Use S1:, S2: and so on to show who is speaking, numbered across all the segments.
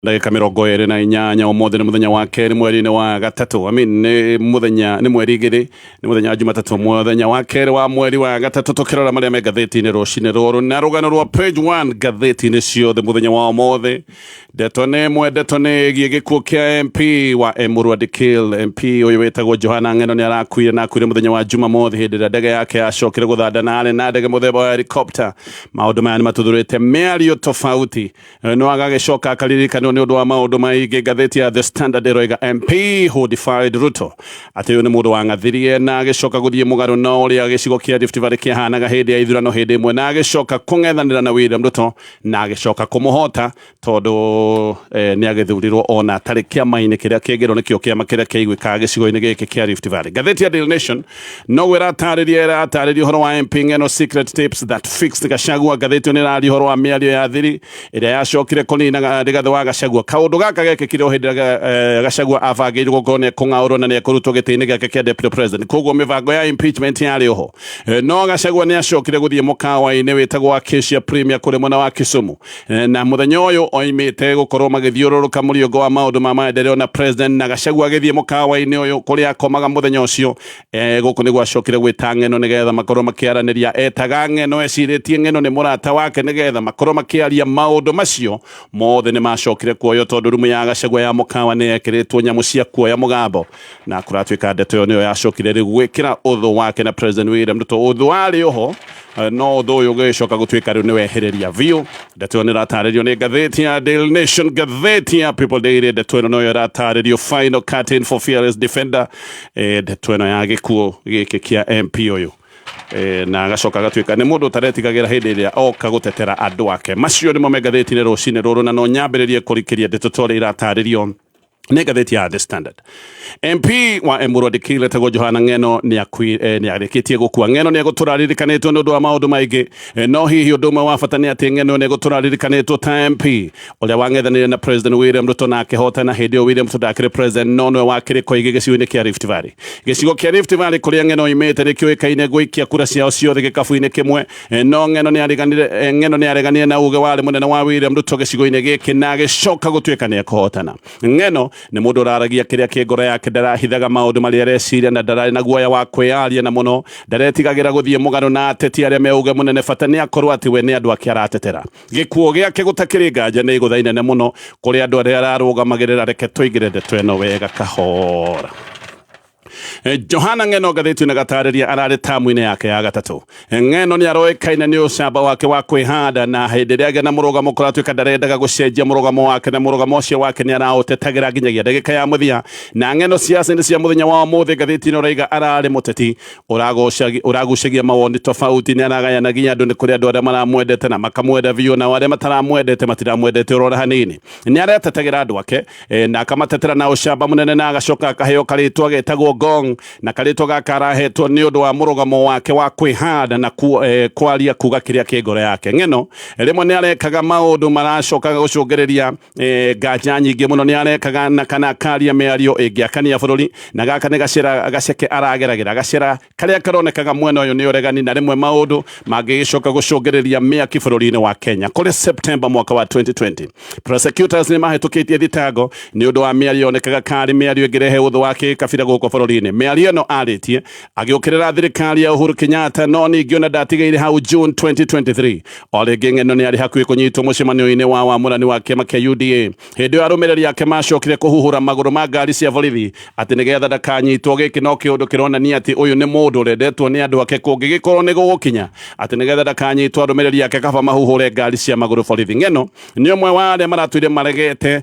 S1: Ndagĩka 28. Ũmũthĩ nĩ mũthenya wa kerĩ mweri-inĩ wa gatatũ, I mean, nĩ mũthenya, nĩ mweri 2, nĩ mũthenya wa Jumatatũ, mũthenya wa kerĩ wa mweri wa gatatũ. Tũkĩrora marĩa me ngathĩti-inĩ rũcinĩ rũrũ na rũgano rwa page 1 ngathĩti-inĩ ciothe mũthenya wa ũmũthĩ, ndeto nĩ ĩmwe, ndeto nĩ ĩgiĩ gĩkuũ kĩa MP wa Emurua Dikirr. MP ũyũ wĩtagwo Johana Ng'eno nĩ arakuire, na akuire mũthenya wa Jumamothi hĩndĩ ĩrĩa ndege yake yacokire gũthanda, na arĩ na ndege mũthemba wa helicopter. Maũndũ maya nĩ matuthũrĩte mĩario tofauti, no agagĩcoka akaririkanwo nĩ ũndũ wa maũndũ maingĩ. Ngathĩti ya The Standard ĩroiga MP who defied Ruto, atĩ ũyũ nĩ mũndũ wang'athirie na agĩcoka gũthiĩ mũgarũ na ũrĩa gĩcigo kĩa Rift Valley kĩahanaga hĩndĩ ya ithurano hĩndĩ ĩmwe, na agĩcoka kũng'ethanĩra na William Ruto na agĩcoka kũmũhota, tondũ nĩ agĩthurirwo ona atarĩ kĩama-inĩ kĩrĩa kĩngĩrwo nĩkĩo kĩama kĩrĩa kĩaiguĩkaga gĩcigo-inĩ gĩkĩ kĩa Rift Valley. Ngathĩti ya Daily Nation noguo ĩratarĩria ũhoro wa MP Ng'eno, secret tips that fixed Gachagua. Ngathĩti ĩyo nĩ ĩraria ũhoro wa mĩario ya thiri ĩrĩa yacokire kũnina Rigathĩ wa Gachagua. Kaũndũ gaka gekĩkire o hĩndĩ ĩrĩa Gachagua abangĩirwo gũkorwo nĩ ekũng'aũrwo na nĩ ekũrutwo gĩtĩ-inĩ gĩake kĩa deputy president, koguo mĩbango ya impeachment yarĩ oho. No Gachagua nĩ acokire gũthiĩ mũkawa-inĩ wĩtagwo Acacia Premier kũrĩ mwena wa Kisumu, na mũthenya ũyũ oimĩte gũkorwo magĩthiũrũrũka mũriũngo wa maũndũ ma maendeleo na president, na Gachagua agĩthiĩ mũkawa-inĩ ũyũ kũrĩa akomaga mũthenya ũcio. Gũkũ nĩguo acokire gwĩta Ng'eno nĩgetha makorwo makĩaranĩria. Etaga Ng'eno ecirĩtie Ng'eno nĩ mũrata wake nĩgetha makorwo makĩaria. Maũndũ macio mothe nĩ macokire kuoywo, tondũ rumu ya Gachagua ya mũkawa nĩ yekĩrĩtwo nyamũ cia kuoya mũgambo, na kũratuĩka ndeto ĩyo nĩyo yacokire rĩu gwĩkĩra ũthũ wake na President William Ruto. Ũthũ warĩ oho, no ũthũ ũyũ ũgĩcoka gũtuĩka rĩu nĩ wehereria biũ. Ndeto ĩyo nĩ ĩratarĩrio nĩ ngathĩti ya Daily Nation. Ngathĩti ya People Daily, ndeto ĩno noyo ĩratarĩrio, final curtain for fearless defender. Ndeto ĩno ya gĩkuũ gĩkĩ kĩa MP ũyũ, na agacoka agatuĩka nĩ mũndũ ũtaretigagĩra hĩndĩ ĩrĩa oka gũtetera andũ ake. Macio nĩmo me ngathĩti-inĩ rũcinĩ rũrũ, na no nyambĩrĩrie kũrikĩria ndeto ta ũrĩa iratarĩrio nĩ ngathĩti ya The Standard. MP wa Emurua Dikirr etagwo Johana Ng'eno nĩ arĩkĩtie gũkua. Ng'eno nĩ egũtũra aririkanĩtwo nĩ ũndũ wa maũndũ maingĩ, no hihi ũndũ ũmwe wa bata nĩ atĩ Ng'eno nĩ egũtũra aririkanĩtwo ta MP ũrĩa wang'ethanĩire na President William Ruto na akĩhotana. Hĩndĩ ĩyo William Ruto ndakĩrĩ president, no nĩwe wakĩrĩ koigi gĩcigo-inĩ kĩa Rift Valley. Gĩcigo kĩa Rift Valley kũrĩa Ng'eno oimĩte nĩ kĩũĩkaine gũikia kura ciao ciothe gĩkabu-inĩ kĩmwe. No Ng'eno nĩ areganire na uge warĩ mũnene wa William Ruto gĩcigo-inĩ gĩkĩ na agĩcoka gũtuĩka nĩ ekũhotana. Ng'eno nĩ mũndũ ũraragia kĩrĩa kĩ ngoro yake, ndarahithaga maũndũ marĩa areciria, na ndararĩ na guoya wa kwĩyaria, na mũno ndaretigagĩra gũthiĩ mũgarũ na ateti arĩa me uge mũnene, bata nĩ akorwo atĩ we nĩ andũ ake aratetera. Gĩkuũ gĩake gũtakĩrĩ nganja nĩ igũtha inene mũno kũrĩ andũ arĩa ararũgamagĩrĩra. Reke tũingĩre ndeto ĩno wega kahora. Johana Ng'eno, ngathĩti ĩno ĩgatarĩria, ararĩ tamu-inĩ yake ya gatatũ. Ng'eno nĩ aroĩkaine nĩ ũcamba wake wa kwĩhanda, na hĩndĩ ĩrĩa agĩa na mũrũgamo kũratuĩka ndarendaga gũcenjia mũrũgamo wake, na mũrũgamo ũcio wake nĩ araũtetagĩra nginyagia ndagĩka ya mũthia. Na Ng'eno ciaca-inĩ cia mũthenya wa ũmũthĩ, ngathĩti ĩno ĩraiga ararĩ mũteti ũragucagia mawoni tofauti, nĩ aragayanagia andũ. Nĩ kũrĩ andũ arĩa maramwendete na makamwenda biũ, nao arĩa mataramwendete matiramwendete ũrora hanini. Nĩ aretetagĩra andũ ake, na akamatetera na ũcamba mũnene, na agacoka akaheo karĩtwa getagwo Ngong, na karĩtwa gaka arahetwo nĩ ũndũ wa mũrũgamo wake wa kwĩhanda na kwaria kuga kĩrĩa kĩ ngoro yake. Ng'eno rĩmwe nĩ arekaga maũndũ maracokaga gũcũngĩrĩria nganja nyingĩ mũno. Nĩ arekaga na kana akaria mĩario ĩngĩakania bũrũri, na gaka nĩ gacĩra gaceke arageragĩra, gacĩra karĩa karonekaga mwena ũyũ nĩ ũregani, na rĩmwe maũndũ mangĩgĩcoka gũcũngĩrĩria mĩaki bũrũri-inĩ wa Kenya. Kũrĩ September mwaka wa 2020, prosecutors nĩ mahĩtũkĩtie thitango nĩ ũndũ wa mĩario yonekaga karĩ mĩario ĩngĩrehe ũthũ wa kĩkabira gũkũ bũrũri-inĩ. Mĩario ĩno arĩtie agĩũkĩrĩra thirikari ya Uhuru Kenyatta, no ningĩ ona ndatigĩire hau. June 2023 o rĩngĩ Ng'eno nĩ arĩ hakuhĩ kũnyitwo mũcemanio-inĩ wa wamũrani wa kĩama kĩa UDA. Hĩndĩ ĩyo arũmĩrĩri ake macokire kũhuhũra magũrũ ma ngari cia borithi atĩ nĩgetha ndakanyitwo. Gĩkĩ no kĩũndũ kĩronania atĩ ũyũ nĩ mũndũ ũrendetwo nĩ andũ ake. Kũngĩgĩkorwo nĩ gũgũkinya atĩ nĩgetha ndakanyitwo arũmĩrĩri ake kaba mahuhũre ngari cia magũrũ borithi. Ng'eno nĩ ũmwe wa arĩa maratũire maregete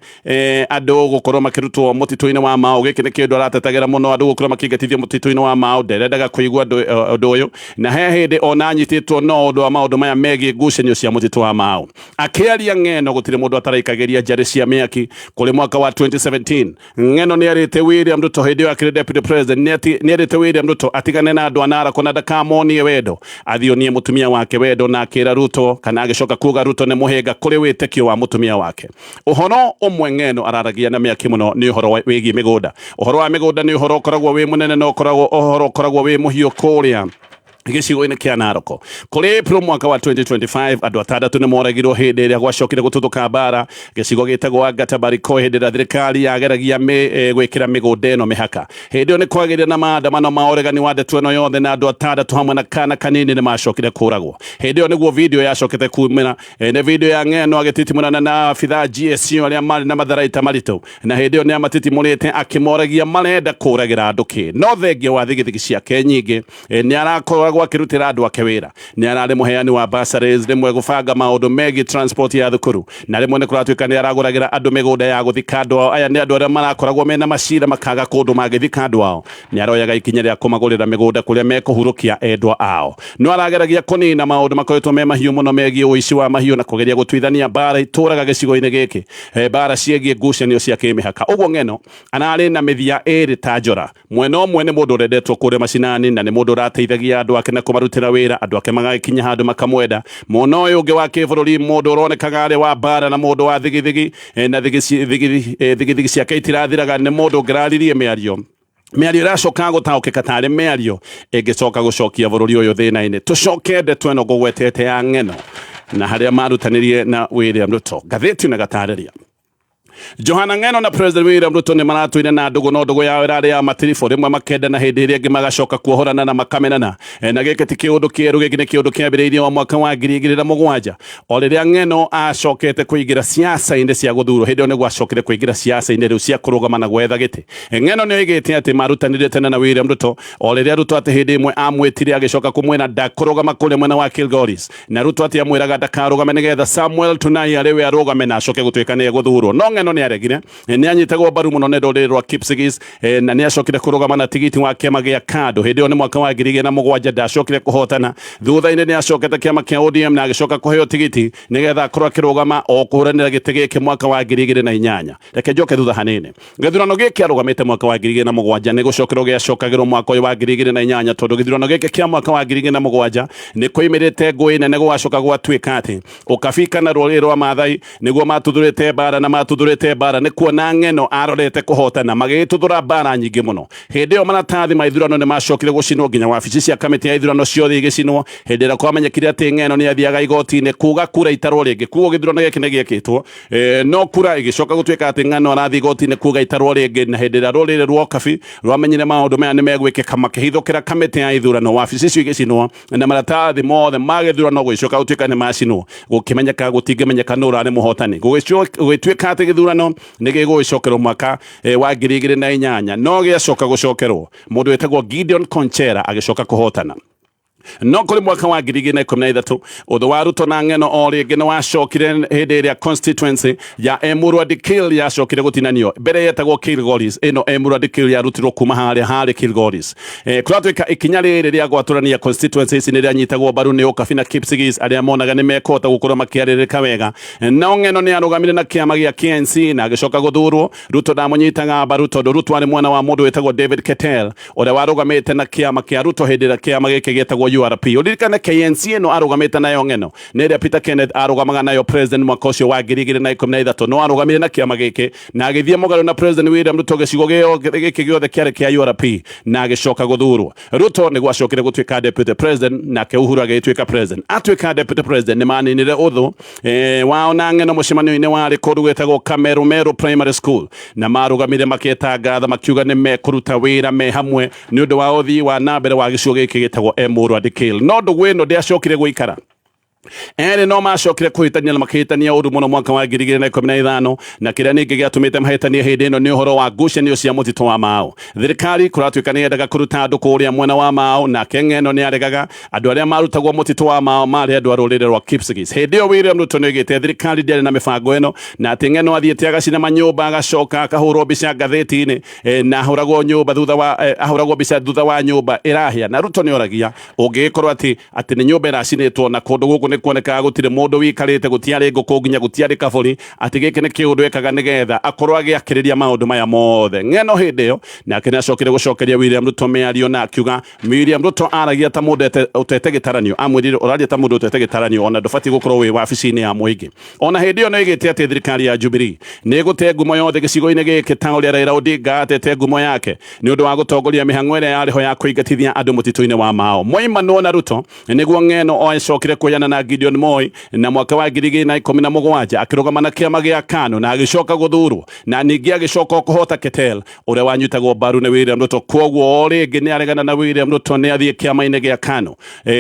S1: andũ gũkorwo makĩrutwo mũtitũ-inĩ wa Mau. Gĩkĩ nĩ kĩndũ aratetagĩra mũno, andũ gũkorwo makĩingatithio mũtitũ-inĩ wa Mau. Nderendaga kũigua ũndũ ũyũ, na he hĩndĩ ona anyitĩtwo no ũndũ wa maũndũ maya megiĩ ngucanio cia mũtitũ wa Mau. Akĩaria Ng'eno gũtirĩ mũndũ ataraikagĩria njarĩ cia mĩaki. Kũrĩ mwaka wa 2017, Ng'eno nĩ arĩte William Ruto, hĩndĩ ĩyo akĩrĩ deputy president, nĩ arĩte William Ruto atigane na andũ a Narok na ndakamonie wendo, athionie mũtumia wake wendo, na akĩra Ruto, kana agĩcoka kuga Ruto nĩ mũhĩnga kũrĩ wĩtĩkio wa mũtumia wake. Ũhoro ũmwe Ng'eno araragia na mĩaki mũno nĩ ũhoro wĩgiĩ mĩgũnda. Ũhoro wa mĩgũnda nĩ ũhoro ũkoragwo wĩ mũnene na ũkoragwo ũhoro ũkoragwo wĩ mũhiũ kũrĩa Gĩcigo-inĩ kĩa Narok. Kũrĩ April mwaka wa 2025, andũ atandatũ nĩ moragirwo hĩndĩ ĩrĩa gwacokire gũtuthũka mbara gĩcigo gĩtagwo Angata Barikoi hĩndĩ ĩrĩa thirikari yageragia gwĩkĩra mĩgũnda ĩno mĩhaka. Hĩndĩ ĩyo nĩ kwagĩire na maandamano ma ũregani wa ndeto ĩno yothe na andũ atandatũ hamwe na kana kanini nĩ macokire kũragwo. Hĩndĩ ĩyo nĩguo video yacokete kumĩra. Nĩ video ya Ng'eno agĩtitimũrana na abithaa GSU arĩa marĩ na matharaita maritũ, na hĩndĩ ĩyo nĩ amatitimũrĩte akĩmoragia marenda kũragĩra andũ kĩ. No thengia wa thigithigi ciake nyingĩ, nĩ arakoragwo akĩrutĩra andũ ake wĩra. Nĩ ararĩ mũheani wa bursaries, rĩmwe gũbanga maũndũ megiĩ transport ya thukuru, na rĩmwe nĩ kũratuĩka nĩ aragũragĩra andũ mĩgũnda ya gũthika andũ ao. Aya nĩ andũ arĩa marakoragwo mena macira makaga kũndũ mangĩthika andũ ao. Nĩ aroyaga ikinya rĩa kũmagũrĩra mĩgũnda kũrĩa mekũhurũkia endwa ao. No arageragia kũnina maũndũ makoretwo me mahiũ mũno megiĩ ũici wa mahiũ na kũgeria gũtuithania mbara itũraga gĩcigo-inĩ gĩkĩ, mbara ciĩgiĩ ngucanio cia kĩmĩhaka. Ũguo Ng'eno ararĩ na mĩthia ĩrĩ ta njora. Mwena ũmwe nĩ mũndũ ũrendetwo kũrĩa macinani na nĩ mũndũ ũrateithagia andũ ake na kũmarutĩra wĩra, andũ ake magagĩkinya handũ makamwenda. Mwena ũyũ ũngĩ wa kĩbũrũri, mũndũ ũronekaga arĩ wa mbara na mũndũ wa thigithigi, na thigithigi ciake itirathiraga, nĩ mũndũ ũngĩraririe mĩario mĩario ĩracoka gũtaũkĩka tarĩ mĩario ĩngĩcoka gũcokia bũrũri ũyũ thĩna-inĩ. Tũcoke ndeto ĩno ngũgwetete ya Ng'eno na harĩa marutanĩrie na William Ruto. Ngathĩti na gatarĩria Johana Ng'eno na President William Ruto nĩ maratũire na ndũgũ, no ndũgũ yao ĩrarĩ ya matiribũ, rĩmwe makendana, hĩndĩ ĩrĩa ĩngĩ magacoka kuohorana na makamenana. Na gĩkĩ ti kĩũndũ kĩerũ, gĩkĩ nĩ kĩũndũ kĩambĩrĩirie wa mwaka wa 2007 o rĩrĩa Ng'eno acokete kũingĩra ciaca-inĩ cia gũthurwo. Hĩndĩ ĩyo nĩguo acokire kũingĩra ciaca-inĩ rĩu cia kũrũgama na gwetha gĩtĩ. Ng'eno nĩ oigĩte atĩ marutanire tene na William Ruto o rĩrĩa Ruto atĩ hĩndĩ ĩmwe amwĩtire agĩcoka kũmwĩra ndakũrũgama kũrĩa mwena wa Kilgoris, na Ruto atĩ amwĩraga ndakarũgame nĩgetha Samuel Tunai arĩ we arũgame na acoke gũtuĩka nĩ egũthurwo. No Ng'eno nĩ aregire. Nĩ anyitagwo mbaru mũno nĩ rũrĩrĩ rwa Kipsigis, na nĩ acokire kũrũgama na tigiti wa kĩama gĩa KANDU. Hĩndĩ ĩyo nĩ mwaka wa 2007, ndacokire kũhotana. Thutha-inĩ nĩ acokete kĩama kĩa ODM na agĩcoka kũheo tigiti nĩgetha akorwo akĩrũgama o kũhũranĩra gĩtĩ gĩkĩ mwaka wa 2008. Reke njoke thutha hanini. Gĩthurano gĩkĩ arũgamĩte mwaka wa 2007 nĩ gũcokerwo gĩacokagĩrwo mwaka ũyũ wa 2008, tondũ gĩthurano gĩkĩ kĩa mwaka wa 2007 nĩ kwoimĩrĩte ngũĩ nene, gũgacoka gwatuĩka atĩ Ũkabi kana rũrĩrĩ rwa Maathai nĩguo matuthũrĩte mbara, na matuthũrĩte mbara nĩ kuona Ng'eno arorete kũhotana, magĩgĩtuthũra mbara nyingĩ mũno. Hĩndĩ ĩyo maratathi ma ithurano nĩ macokire gũcinwo, nginya wabici cia kamĩtĩ ya ithurano ciothe igĩcinwo, hĩndĩ ĩrĩa kwamenyekire atĩ Ng'eno nĩ athiaga igoti-inĩ kuga kura itarwo rĩngĩ. Kuoguo gĩthurano gĩkĩ nĩ gĩekĩtwo, no kura ĩgĩcoka gũtuĩka atĩ Ng'ano arathiĩ igoti-inĩ kuga itarwo rĩngĩ. Na hĩndĩ ĩrĩa rũrĩrĩ rwa Ũkabi rwamenyire maũndũ maya nĩ megwĩkĩka, makĩhithũkĩra kamĩtĩ ya ithurano, wabici icio igĩcinwo na maratathi mothe ma gĩthurano gũgĩcoka gũtuĩka nĩ macinwo, gũkĩmenyeka gũtingĩmenyeka nũ ũrarĩ mũhotani. Gũgĩtuĩka atĩ gĩthurano nĩ gĩgũgĩcokerwo mwaka wa 2008, no gĩacoka gũcokerwo, mũndũ wĩtagwo Gideon Conchera agĩcoka kũhotana. No kũrĩ mwaka wa 2013, ũthũ wa Ruto na Ng'eno o rĩngĩ nĩ wacokire hĩndĩ ĩrĩa constituency ya Emurua Dikirr yacokire gũtinanio. Mbere yetagwo Kilgoris, ĩno Emurua Dikirr yarutirwo kuma harĩa harĩ Kilgoris. Kũratuĩka ikinya rĩrĩ rĩa gwatũrania constituency ici nĩ rĩanyitagwo mbaru nĩ Ũkabi na Kipsigis, arĩa monaga nĩ mekũhota gũkorwo makĩarĩrĩka wega. No Ng'eno nĩ arũgamire na kĩama gĩa KNC na agĩcoka gũthurwo. Ruto ndamũnyitaga mbaru tondũ Ruto arĩ mwana wa mũndũ wĩtagwo David Keter, ũrĩa warũgamĩte na kĩama kĩa Ruto hĩndĩ ĩrĩa kĩama gĩkĩ gĩetagwo URP. Ũririkane KNC ĩno arũgamĩte nayo Ng'eno nĩ ĩrĩa Peter Kenneth arũgamaga nayo president mwaka ũcio wa 2013, no arũgamire na kĩama gĩkĩ na agĩthiĩ mũgarũ na President William Ruto gĩcigo gĩkĩ gĩothe kĩarĩ kĩa URP na agĩcoka gũthurwo. Ruto nĩguo acokire gũtuĩka deputy president, nake Uhuru agĩtuĩka president. Atuĩka deputy president nĩ maninire ũthũ wao na Ng'eno mũcemanio-inĩ warĩ kũndũ gwĩtagwo Kameru Meru Primary School, na marũgamire makĩtangatha makiuga nĩ mekũruta wĩra me hamwe nĩ ũndũ wa ũthii wa na mbere wa gĩcigo gĩkĩ gĩtagwo Emurua Dikirr. No ndũgũ ĩno ndĩacokire gũikara. Erĩ no macokire kũhĩtania na makĩhĩtania ũru mũno mwaka wa 2015, na kĩrĩa ningĩ gĩatũmĩte mahĩtanie hĩndĩ ĩno nĩ ũhoro wa ngucanio cia mũtitũ wa Mau. Thirikari kũratuĩka nĩ yendaga kũruta andũ kũrĩa mwena wa Mau, nake Ng'eno nĩ aregaga. Andũ arĩa marutagwo mũtitũ wa Mau marĩ andũ a rũrĩrĩ rwa Kipsigis. Hĩndĩ ĩyo William Ruto nĩ oigĩte thirikari ndĩarĩ na mĩbango ĩno, na atĩ Ng'eno athiĩte agacina manyũmba agacoka akahũrwo mbica ngathĩti-inĩ, na ahũragwo nyũmba thutha wa, ahũragwo mbica thutha wa nyũmba ĩrahĩa. Na Ruto nĩ oragia ũngĩgĩkorwo atĩ nĩ nyũmba ĩracinĩtwo na kũndũ gũkũ nĩ Nĩ kuonekaga gũtirĩ mũndũ wikarĩte, gũtiarĩ ngũkũ nginya gũtiarĩ kabũri, atĩ gĩkĩ nĩ kĩũndũ ekaga nĩgetha akorwo agĩakĩrĩria maũndũ maya mothe. Ng'eno hĩndĩ ĩyo nake nĩ acokire gũcokeria William Ruto mĩario na akiuga William Ruto aragia ta mũndũ ũtete gĩtaranio. Amwĩrire ũraria ta mũndũ ũtete gĩtaranio, ona ndũbatiĩ gũkorwo wĩ wabici-inĩ ya mũingĩ. Ona hĩndĩ ĩyo nĩoigĩte atĩ thirikari ya Jubilee nĩ ĩgũte ngumo yothe gĩcigo-inĩ gĩkĩ ta ũrĩa Raila Odinga atete ngumo yake nĩ ũndũ wa gũtongoria mĩhang'o ĩrĩa yarĩ ho ya kũingatithia andũ mũtitũ-inĩ wa Mao. Moimanwo na Ruto nĩguo Ng'eno acokire kuoyana na Gideon Moi na mwaka wa 2017 akĩrũgama na kĩama gĩa KANU na agĩcoka gũthurwo, na ningĩ agĩcoka kũhota Ketel ũrĩa wanyitagwo mbaru nĩ William Ruto. Kwoguo o rĩngĩ nĩ aregana na William Ruto, nĩ athiĩ kĩama-inĩ gĩa KANU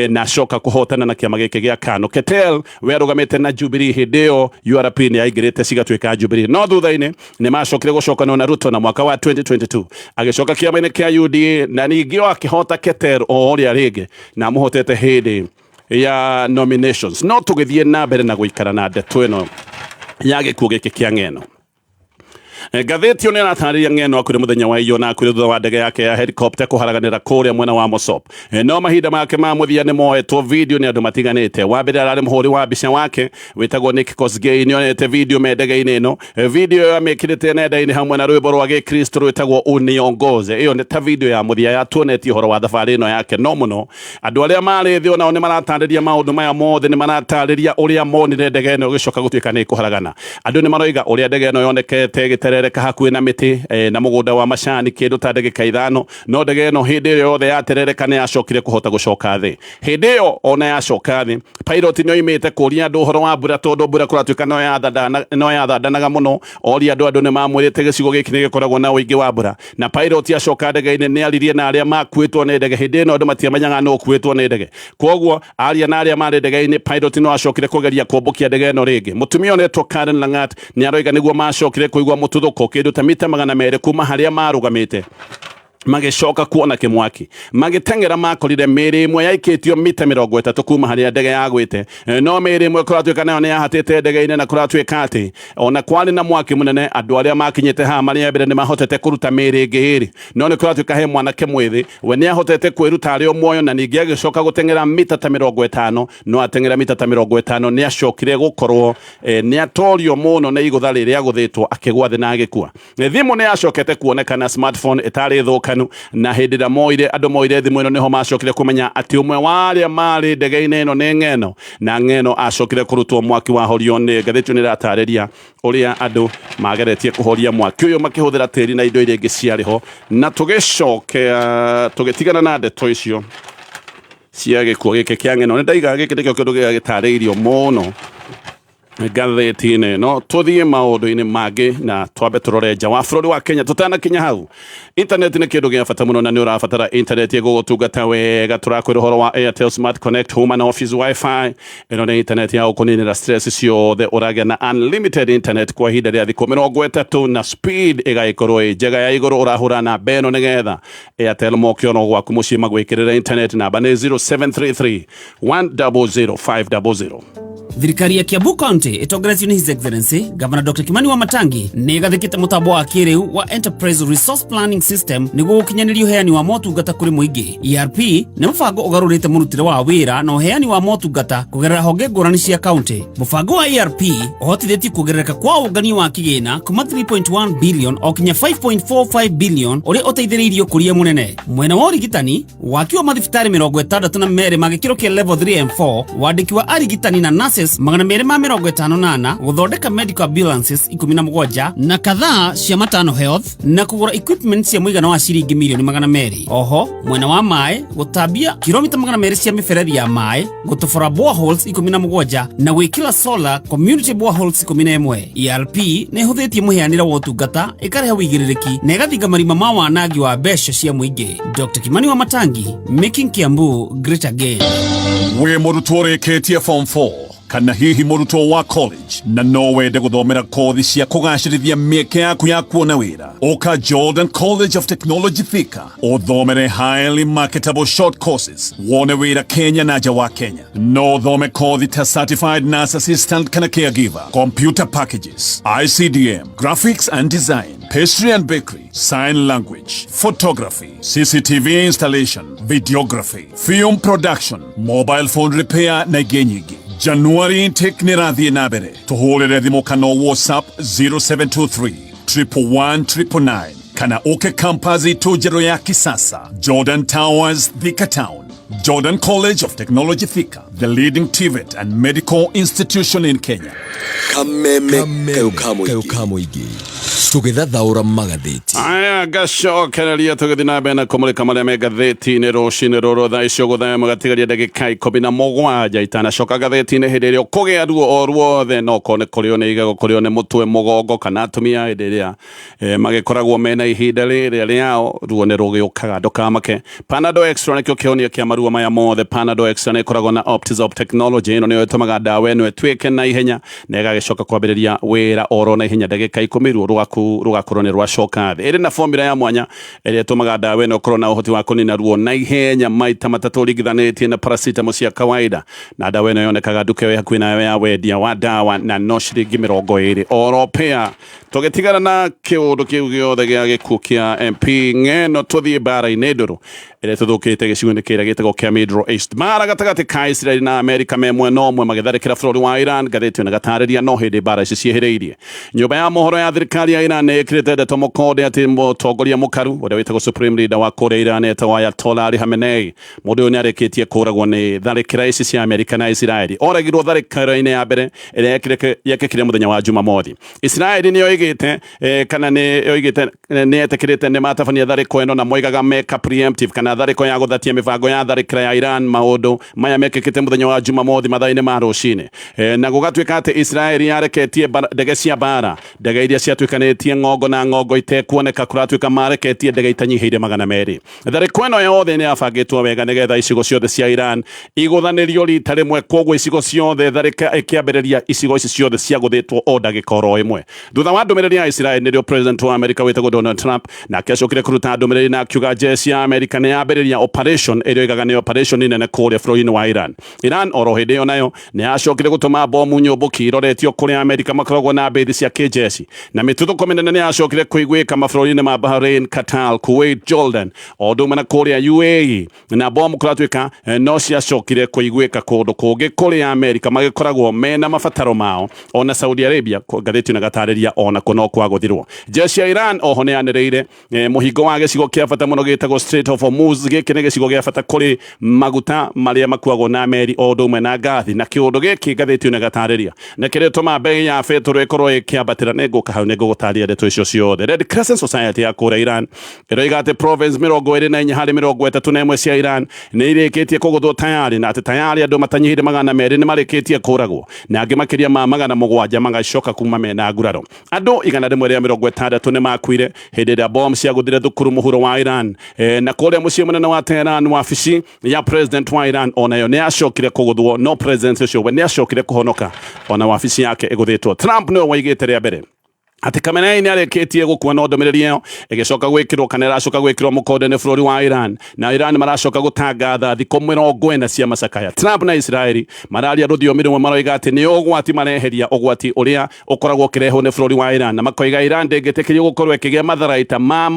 S1: na acoka kũhotana na kĩama gĩkĩ gĩa KANU. Ketel we arũgamĩte na Jubilee hĩndĩ ĩyo URP nĩ yaingĩrĩte cigatuĩka Jubilee, no thutha-inĩ nĩ macokire gũcokanwo na Ruto na mwaka wa 2022 agĩcoka kĩama-inĩ kĩa UDA na ningĩ o akĩhota Keter o ũrĩa rĩngĩ na amũhotete hĩndĩ ya nominations. No tũgĩthiĩ na mbere na gũikara na ndeto ĩno ya gĩkuũ gĩkĩ kĩa Ng'eno, ngathĩti ĩyo nĩ ĩratarĩria Ng'eno akuire mũthenya wa iyo na akuire thutha wa ndege yake ya helicopter kũharaganĩra kũrĩa mwena wa Mosop. No mahinda make ma mũthia nĩ moetwo video nĩ andũ matiganĩte. Wa mbere ararĩ mũhũri wa mbica wake wĩtagwo Nick Kosgei, nĩ onete video me ndege-inĩ ĩno. Video ĩyo amĩkĩrĩte nenda-inĩ hamwe na rwĩmbo rwa gĩkristo rwĩtagwo Uniongoze. Ĩyo nĩ ta video ya mũthia yatuonetie ũhoro wa thabarĩ ĩno yake. No mũno andũ arĩa marĩ thĩ onao nĩ maratarĩria maũndũ maya mothe, nĩ maratarĩria ũrĩa monire ndege ĩno ĩgĩcoka gũtuĩka nĩ ĩkũharagana. Andũ nĩ maroiga ũrĩa ndege ĩno yonekete ĩgĩterereka hakuhĩ na mĩtĩ na mũgũnda wa macani kĩndũ ta ndagĩka 5, no ndege ĩno hĩndĩ ĩyo yothe yaterereka nĩ yacokire kũhota gũcoka thĩ. Hĩndĩ ĩyo ona yacoka thĩ, pilot nĩ oimĩte kũria andũ ũhoro wa mbura, tondũ mbura kũratuĩka no yathandanaga mũno. Oria andũ, andũ nĩ mamwĩrĩte gĩcigo gĩkĩ nĩ gĩkoragwo na ũingĩ wa mbura, na pilot acoka ndege-inĩ nĩ aririe na arĩa makuĩtwo nĩ ndege. Hĩndĩ ĩno andũ matiamenyaga nũ ũkuĩtwo nĩ ndege, kwoguo aria na arĩa marĩ ndege-inĩ, pilot no acokire kũgeria kũmbũkia ndege ĩno rĩngĩ. Mũtumia ũretwo Karen Langat nĩ aroiga nĩguo macokire kũigua mũtuthũko kĩndũ ta mita 200 kuma harĩa marũgamĩte, magĩcoka kuona kĩmwaki, magĩteng'era makorire mĩĩrĩ ĩmwe yaikĩtio mita 30 kuma harĩa ndege yagwĩte. No mĩĩrĩ ĩmwe kũratuĩka nayo nĩ yahatĩte ndege-inĩ, na kũratuĩka atĩ ona kwarĩ na mwaki mũnene, andũ arĩa makinyĩte haha marĩ a mbere nĩ mahotete kũruta mĩĩrĩ ĩngĩ ĩrĩ. No nĩ kũratuĩka he mwanake mwĩthĩ we nĩ ahotete kwĩruta arĩ o muoyo, na ningĩ agĩcoka gũteng'era mita ta 50. No ateng'era mita ta 50 nĩ acokire gũkorwo nĩ atorio mũno nĩ igũtha rĩrĩa agũthĩtwo, akĩgwa thĩ na agĩkua. Thimũ nĩ yacokete kuonekana, smartphone ĩtarĩ thũkanu, na hĩndĩ ĩrĩa moire andũ moire thimũ ĩno nĩho macokire kũmenya atĩ ũmwe wa arĩa marĩ ndege-inĩ ĩno nĩ Ng'eno, na Ng'eno acokire kũrutwo mwaki wahorio. Nĩ ngathĩti ĩyo nĩ ĩratarĩria ũrĩa andũ mageretie kũhoria mwaki ũyũ makĩhũthĩra tĩri na indo iria ingĩ ciarĩ ho. Na tũgĩcokea tũgĩtigana na ndeto icio cia gĩkuũ gĩkĩ kĩa Ng'eno, nĩ ndaiga gĩkĩ nĩkĩo kĩndũ gĩrĩa gĩtarĩirio mũno ngathĩti-inĩ ĩno. Tũthiĩ maũndũ-inĩ mangĩ na twambe tũrore nja wa bũrũri wa Kenya. Tũtanakinya hau, internet nĩ kĩndũ gĩa bata mũno na nĩ ũrabatara internet ĩgũgũtungata wega. Tũrakwĩra ũhoro wa Airtel Smart Connect Home and Office Wi-Fi. Ĩno nĩ internet ya gũkũninĩra stress ciothe. Ũragĩa na unlimited internet kwa ihinda rĩa thikũ 30 na speed ĩgagĩkorwo ĩ njega ya igũrũ. Ũrahũra namba ĩno nĩgetha Airtel moke ono gwaku mũciĩ magwĩkĩrĩre internet. Namba nĩ 0733 100 500.
S2: Thirikari ya Kiambu County ĩtongoretio nĩ His Excellency Governor Dr. Kimani Wamatangi nĩ ĩgathĩkĩte mũtambo wa kĩrĩu wa Enterprise Resource Planning System nĩguo gũkinyanĩria ũheani wa motungata kũrĩ mũingĩ. ERP nĩ mũbango ũgarũrĩte mũrutĩre wa wĩra na ũheani wa motungata kũgerera honge ngũrani cia county. Mũbango wa ERP ũhotithĩtie kuongerereka kwa ũngania wa kĩgĩna kuma 3.1 billion o kinya 5.45 billion, ũrĩa ũteithĩrĩirie ũkũria mũnene mwena wa ũrigitani, waki wa mathibitarĩ 62 ma gĩkĩro kĩa level 3 and 4, wandĩki wa arigitani na nurses 254, gũthondeka medical ambulances 17 na kadhaa cia Matano Health, na kũgũra equipment cia mũigana wa ciringi mirioni 200. Oho mwena wa maĩ, gũtambia kilomita 200 cia mĩberethi ya maĩ, gũtobora boreholes 17 na gwĩkĩra solar community boreholes 11. ERP nĩ ĩhũthĩtie mũheanĩre wa ũtungata, ĩkarehe ũigĩrĩrĩki na ĩgathinga marima ma wanangi wa mbeca cia mũingĩ. Dr. Kimani Wamatangi, making Kiambu great again.
S1: Wĩ mũrutwo ũrĩkĩtie form 4 kana hihi mũrutwo wa college na no wende gũthomera kothi cia kũgacĩrithia mĩeke yaku ya kuona wĩra, ũka Jordan College of Technology Thika ũthomere highly marketable short courses wone wĩra Kenya na nja wa Kenya. No ũthome kothi ta certified nurse assistant kana caregiver, computer packages, ICDM, graphics and design, pastry and bakery, sign language, photography, CCTV installation, videography, film production, mobile phone repair na ingĩ nyingĩ.
S3: January intake nĩ ĩrathiĩ na mbere. Tũhũrĩre thimũ kana WhatsApp 0723 111 999 kana ũke campus itũ njerũ ya kisasa, Jordan Towers, Thika Town. Jordan College of Technology Thika, the leading TVET and medical institution in Kenya.
S4: Kameme kayo ka mũingĩ tũgĩthathaũra magathĩti.
S1: Aya, ngacokereria tũgĩthiĩ na mbere na kũmũrĩka marĩa me ngathĩti-inĩ rũcinĩ rũrũ. Thaa icio gũthaya magatigaria ndagĩka 17 itanacoka ngathĩti-inĩ. Hĩndĩ ĩrĩa ũkũgĩa ruo o ruothe, no korwo nĩ kũrĩo nĩ igego, kũrĩo nĩ mũtwe, mũgongo, kana atumia hĩndĩ ĩrĩa magĩkoragwo mena ihinda rĩrĩa rĩao, ruo nĩ rũgĩũkaga, ndũkamake. Panadol Extra nĩkĩo kĩhonia kĩa maruo maya mothe. Panadol Extra nĩ ĩkoragwo na Optizop technology. Ĩno nĩyo ĩtũmaga ndawa ĩno ĩtuĩke na ihenya na ĩgagĩcoka kwambĩrĩria wĩra oro na ihenya. Ndagĩka 10 ruo rwaku rũgakorwo nĩ rwacoka thĩ. Ĩrĩ na formula ya mwanya ĩrĩa ĩtũmaga ndawa ĩno ĩkorwo na ũhoti wa kũnina ruo na ihenya maita matatũ ũringithanĩtie na paracetamol cia kawaida. Na ndawa ĩno yonekaga nduka ĩyo hakuhĩ nayo ya wendia wa ndawa, na no ciringi 20 oro pea. Tũgĩtigana na kĩũndũ kĩu gĩothe gĩa gĩkuũ kĩa MP Ng'eno, tũthiĩ mbara-inĩ ndũrũ ĩrĩa tũthũkĩte gĩcigo-inĩ kĩrĩa gĩtagwo kĩa Middle East. Mara gatagatĩ ka Israel na Amerika me mwena ũmwe magĩtharĩkĩra bũrũri wa Iran. Ngathĩti ĩno ĩgatarĩria no hĩndĩ mbara ici ciĩhĩrĩirie. Nyũmba ya mohoro ya thirikari ya Iran nĩ ĩkĩrĩte ndeto mũkonde atĩ mũtongoria mũkaru ũrĩa wĩtagwo Supreme Leader wa kũrĩa Iran, etagwo Ayatollah Ali Khamenei, mũndũ ũyũ nĩ arĩkĩtie kũragwo nĩ tharĩkĩra ici cia Amerika na Israeli. Oragirwo tharĩkĩra-inĩ ya mbere ĩrĩa yekĩkire mũthenya wa Jumamothi. Israeli nĩ yoigĩte kana nĩ yoigĩte nĩ etĩkĩrĩte nĩ matabania tharĩko ĩno, na moigaga meka preemptive kana tharĩko ya gũthatia mĩbango ya tharĩkĩra ya Iran. Maũndũ maya mekĩkĩte mũthenya wa Jumamothi mathaa-inĩ ma rũcinĩ, na gũgatuĩka atĩ Israeli yareketie ndege cia mbara, ndege iria ciatuĩkanĩtie ng'ongo na ng'ongo itekuoneka. Kũratuĩka mareketie ndege itanyihĩire 200. Tharĩko ĩno yothe nĩ yabangĩtwo wega nĩgetha icigo ciothe cia Iran igũthanĩrio rita rĩmwe. Koguo icigo ciothe tharĩka ĩkĩambĩrĩria, icigo ici ciothe ciagũthĩtwo o ndagĩka oro ĩmwe. Thutha wa ndũmĩrĩri ya Israel, nĩrĩo president wa America wĩtagwo Donald Trump nake acokire kũruta ndũmĩrĩri na akiuga jeshi ya America nĩ yambĩrĩria operation ĩrĩa oigaga nĩ operation nene kũrĩa bũrũri-inĩ wa Iran. Iran oro hĩndĩ ĩyo nayo nĩ yacokire gũtũma bomu nyũmbũki iroretio kũrĩa Amerika makoragwo na mbĩthi cia kĩjeshi, na mĩtuthũko mĩnene nĩ yacokire kũiguĩka mabũrũri-inĩ ma Bahrain, Qatar, Kuwait, Jordan, o ũndũ ũmwe na kũrĩa UAE. Na bomu kũratuĩka no ciacokire kũiguĩka kũndũ kũngĩ kũrĩa Amerika magĩkoragwo mena mabataro mao, ona Saudi Arabia. Ngathĩti ĩno ĩgatarĩria ona kũ no kwagũthirwo. Jeshi ya Iran oho nĩ yanĩrĩire mũhingo wa gĩcigo kĩa bata mũno gĩtagwo Strait of Hormuz. Gĩkĩ nĩ gĩcigo gĩa bata kũrĩ maguta marĩa makuagwo na meri o ũndũ ũmwe na ngathi, na kĩũndũ gĩkĩ ngathĩti ĩno ĩgatarĩria na kĩrĩa tũma bei ya betũrũ ĩkorwo ĩkĩambatĩra. Nĩ ngũka hau, nĩ ngũgũtarĩria ndeto icio ciothe. Red Crescent Society ya kũrĩa Iran ĩroiga atĩ province 24 harĩ 31 cia Iran nĩ irĩkĩtie kũgũthwo tayari, na atĩ tayari andũ matanyihĩire 200 nĩ marĩkĩtie kũragwo na angĩ makĩria ma 700 magacoka kuma mena nguraro. Andũ 160 nĩ makuire hĩndĩ ĩrĩa bomu ciagũthire thukuru mũhuro wa Iran. Na kũrĩa mũciĩ mũnene wa Tehran, wabici ya president wa Iran onayo nĩ yacokire kũgũthwo, no president ũcio we nĩ acokire kũhonoka ona wabici yake ĩgũthĩtwo. Trump nĩwe waigĩte rĩa mbere atĩ Khamenei nĩ arĩkĩtie gũkua, no ndũmĩrĩri ĩyo ĩgĩcoka gwĩkĩrwo kana ĩracoka gwĩkĩrwo mũkonde nĩ bũrũri wa Iran, na Iran maracoka gũtangatha thikũ 40 cia macakaya. Trump na Israeli mararia rũthiomi rũmwe, maroiga atĩ nĩ ũgwati mareheria, ũgwati ũrĩa ũkoragwo ũkĩrehwo nĩ bũrũri wa Iran, na makoiga Iran ndĩngĩtĩkĩrio gũkorwo ĩkĩgĩa matharaita ma